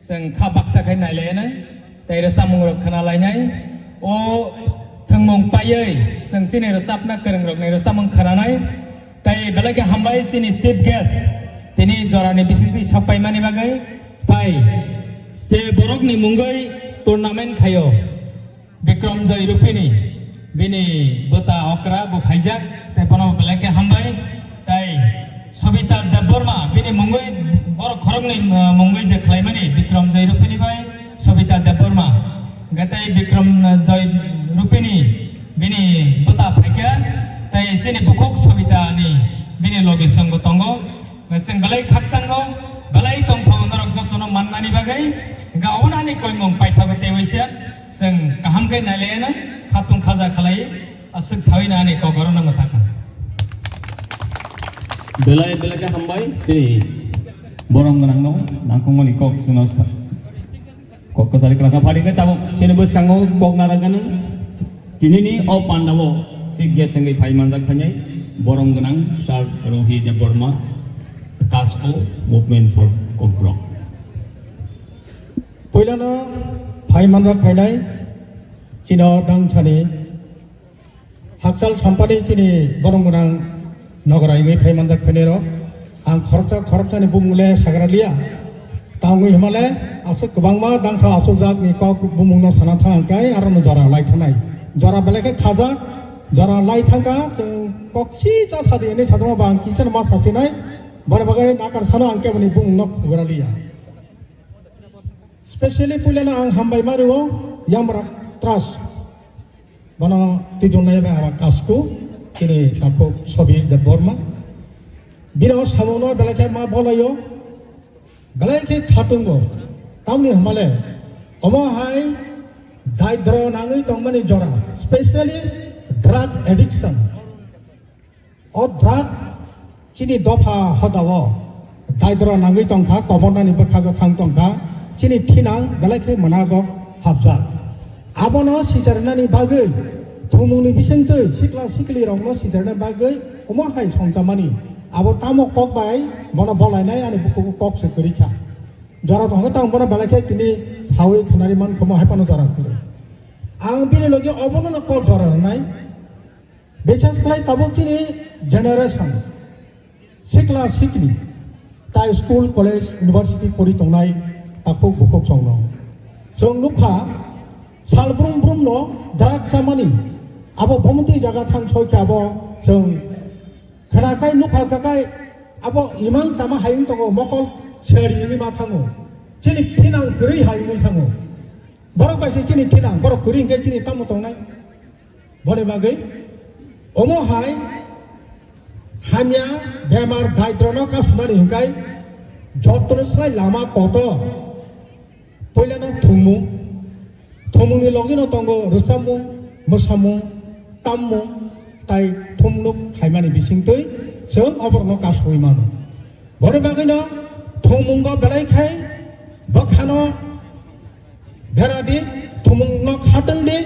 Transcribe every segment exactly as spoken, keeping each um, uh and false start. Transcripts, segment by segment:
Chwng kha baksa khai nailainai, tei rwchapmung rok khna lainai. O thwngmung paiwi chwng chini rwchapna kwrwng rokni rwchapmung khwnanai. Tei belai khe hambai chini chief guest, tini jorani bisingtwi sok paimani bagwi. Tei se borokni mungwi tournament khaio. Bikram Joy Rupini, bini bwta okra bo phaijak, tei bono belai khe hambai, tei Sobita Debbarma, bini mungwi, borok khoroknwi, uh, mungwi je khlaimani, Bikram Joy Rupini bai Sobita Debbarma, hwnkhe tei Bikram, uh, Joy Rupini, bini bwta phaikha, tei chini bukhuk Sobita ni bini logi songbo tongo. Chwng belai khakchangno, belai tongthogo norok jotono manmani bagwi. Hwnkhe obono ani koimung paithago tei waisa. Chwng kaham khe nailaiyano, khatung khaja khalai, aswk sawino ani kok orono mwthakha. Belai belai khe hambai, chini borom gwnangno, nangkukmani kok chwngno sa-, Kok kwchari kwlangkha pharingwi tabuk chini bwskango kok naraganw tinini o pandao chief guest wngwi phai manjak phainai borom gwnang Sir Rohi Debbarma, Kasko Movement for Kokborok. Puilano phai manjak phainai chini o dangsani Hakchal sampani chini borom gwnang nogora wngwi phai manjak phainai rok. Ang khoroksa khoroksani bumung le sagra liya. Tangwi hwnmale aswk kwbangma dangsa achukjak ni kok bumung no sana thang khe aro no jora lai thanai. Jora belai khe khajak, jora lai thangkha, chwng kok si cha sadi hinwi sajama ba ang kisa no ma sasinai. Boni bagwi nakar sano ang keboni bumung no khugra liya. Specially puilano ang hambai ma rwo Yamra Trust. Bono twijlangni bai aro Kasku, chini takhuk Sobir Debbarma. Bini o samungno belai khe ma bolaio, belai khe khatungo. Tamni hwnmale, omo hai daidro nangwi tongmani jora, specially drug addiction. O drug chini dopha hodao daidro nangwi tongkha, kobornani bwkhago thang tongkha, chini thinang belai khe mwnago hapjak. Abono sicharinani bagwi, thumungni bisingtwi sikla sikli rokno sicharina bagwi omo hai songchamani. Abo tamo kok bai bono bolainai ani bukugo kok se kwrwi kha. Jora tongkhe tamo bono belai khe tini sawi khnari man khomo hai phano jora kwrwi. Ang bini logi obono no kok jora rwnai. Bises khlai tabuk chini generation, sikla sikli, tai school, college, university pori tongnai takhuk bukhuk chwngno. Chwng nukha, sal brum brumno drug chamani, abo bomtwi jaga thang soi khe abo chwng khwnakhai nukha kakai abo imang chama hayung tongo, mokol seri wngwi ma thango. Chini thinang kwrwi hayungwi thango. Borok bai se chini thinang, borok kwrwi hwnkhe chini tamo tongnai? Boni bagwi omo hai hamya bemar daidrono kasumani hwnkhe jotono slai lama kotor. Puilano thumung, thumungni logino tongo rwchapmung, mwsamung, tammung, tai thumnuk khaimani bisingtwi chwng oborokno kasui mano. Boni bagwino thumungbo belai khai bwkhano Bera di, thumungno khatwng di,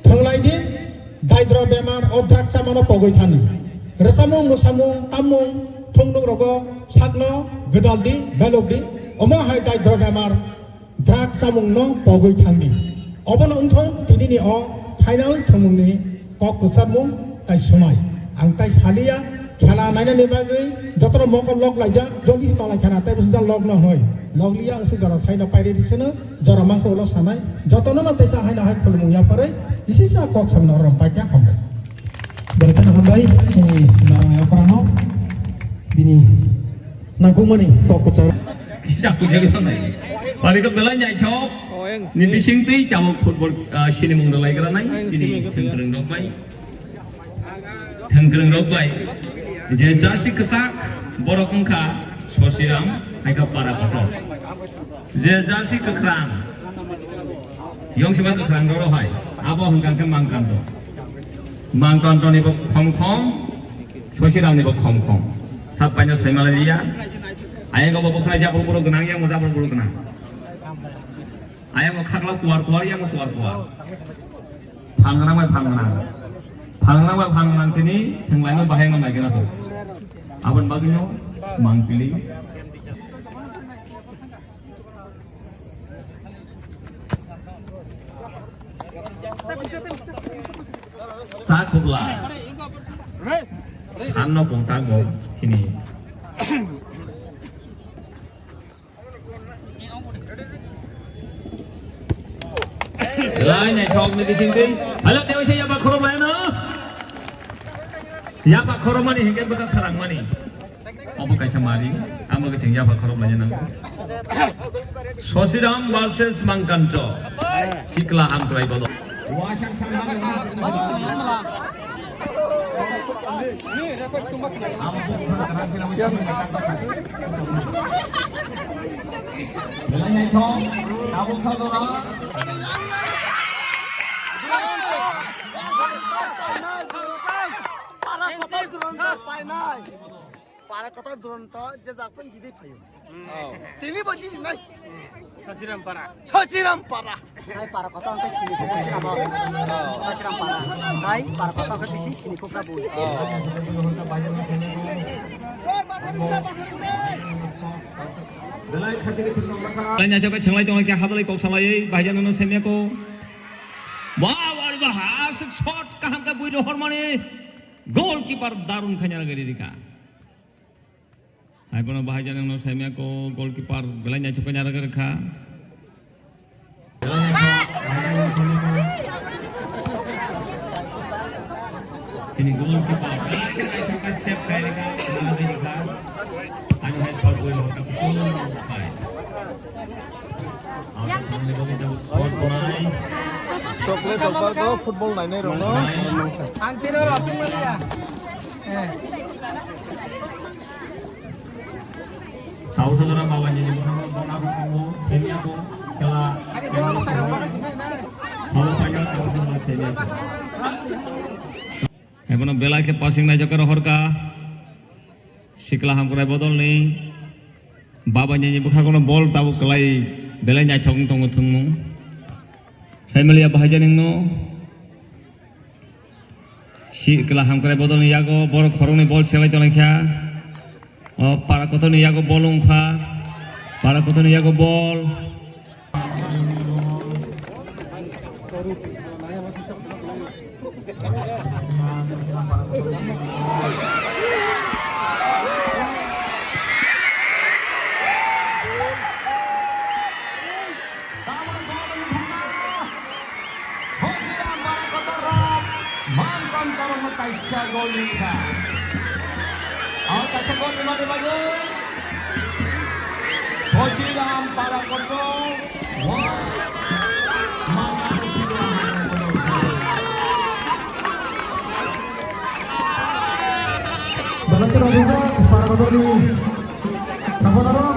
thwnglai di, daidro bemar o drug chamano pogwi thani. Rwchapmung, mwsamung, tammung, thumnuk rogo sakno gwdal di, belok di, omo hai daidro bemar drug chamungno pogwi thang di. Obono wngthong tinini o final thumungni kok kwcharmung tai swmai. Ang tai saliya, khela nainani bagwi jotono mokol lok laijak, jogi se tolai khela, tei bwsajak lok no hoi. Lok liya, wngsi jora saino pairi risino, jora mangkha ulo sanai. Jotono no teisa haino hai khulumung yapharwi, kisisa kok samno rom paikha, hambai. Berkano hambai, sini narang yakrano, bini nangkukmani kok kwchar. Kisa kujagwi sanai. Pari kok belai nyai chok. Ni bising twi tabuk football, ah, sinimung rwlai gra nai, chini thwngkwrwng rok bai. Thwngkwrwng rok bai. Je jersey kwchak borok wngkha Sosiram, haikha para kotor. Je jersey kwkhwrang, yong sima kwkhwrang roro hai, abo hwnkha khe Mangkanto. Mangkanto ni bo khom khom, Sosiram ni bo khom khom. Sab paino sai malai ya. Ayang bo bokhnai jabur buru gwnang, yang jabur buru gwnang. Ayang khakla kuar kuar, yang kuar kuar. Phangnang bai phangnang. Phangnang bai phangnang tini thwnglai no bahai no nai gana to. Abon bagino mangpili. Sa khubla. Thanno kung tango sini. Lai naithok ni bising twi. Halo, tewi se yaba khorok lai no. Yaba khorok mani hingke bwta sarang mani. Obo kaisa mari, amo khe chwng yapha khorok laina nango. Sosiram versus Mangkancho. Sikla hamkrai bodo. Belai naithok, tabuk sajora. Para kotor duron painai. Para kotor duron to je jak pun jidi phayo. Oh. Tini bo jidi nai. Sasiram para. Sasiram para. Nai para kotor ang sini ko sini abo. Sasiram para. Nai para kotor ang sini sini ko prabu. Oh. Belai nyaithok khe chwnglai tongkha, habalai kok salai, bahai jani no semya ko. Wow, ari ba, aswk shot kaham khe bui rohor mani. Goalkeeper darun khe nyarwgwi rikha. Hai bono bahai jani no semya ko, goalkeeper belai nyaithok khe nyarwgwi rikha. Sini goalkeeper belai khe naithok khe save khai rikha, nyarwgwi rikha. Ani hai shot bui rohor kha, kuchung khai. Chocolate rok ba do football nainai rok no. Ang tino rosong maliya. Tau saudara bawa jadi mana mana buku sini aku kela. Bawa banyak aku sini aku. Ebono belai khe passing nai jokero horka. Sikla hamkrai bodolni babaini bwkhagono bol tabuk kwlai belai naithok wng tongo thwngmung. Saimaliya bahai jani no. Sikla hamkrai bodolni yago borok khoroknwi bol selai tonglaikha. O para kotorni yago bol wngkha. Para kotorni yago bol. Hosiram para kotor rok, Mangkan torokno kaisa gol rikha. O kaisa gol rimani bagwi Hosiram para kotor. Belai kheno rijak para kotorni supporter rok.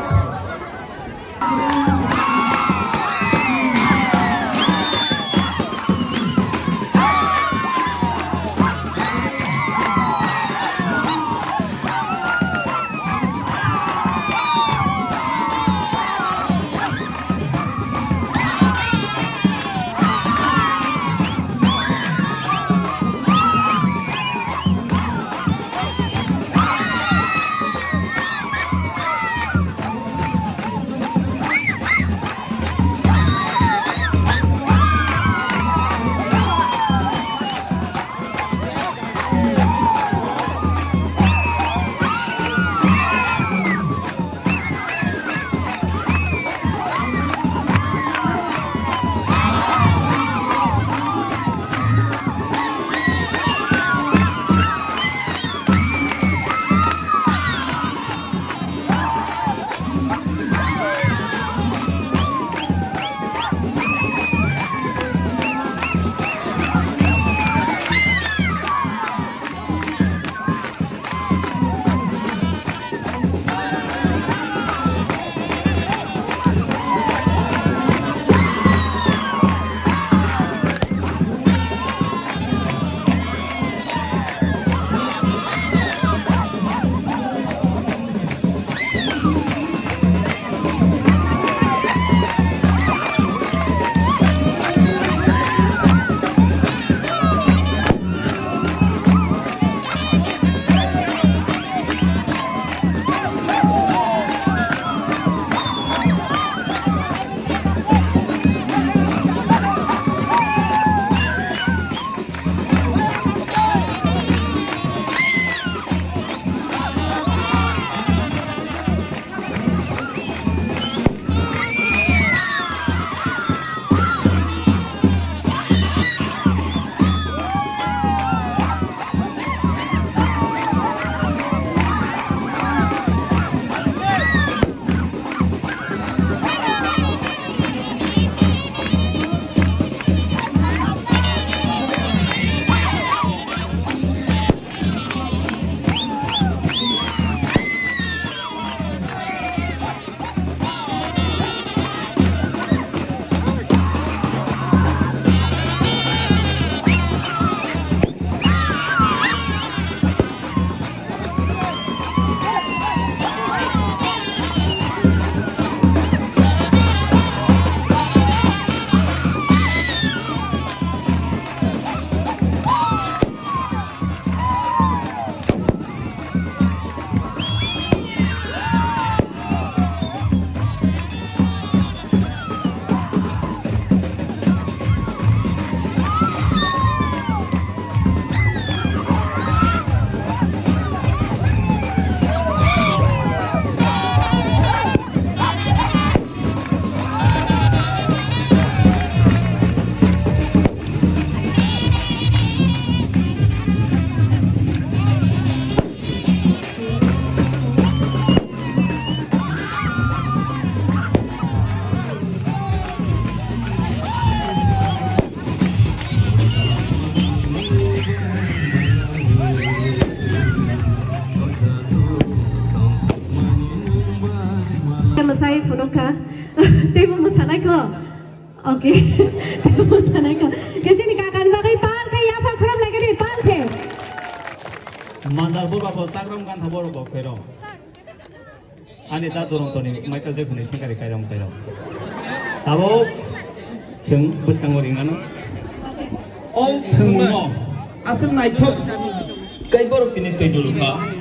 Ai phunukha. Teibo mwsanaikho. Okay. Teibo mwsanaikho. Khe chini kakani bagwi pal khe yapha khorop lai khe pal khe. Mandar borok bo chakrang gantha borok bo khairok. Ani da dorong toni Michael Jackson ni sengkari khairok khairok. Tabuk chwng bwskango ringnano. O thwngno aswk naithok kai borok tini twi dulukha.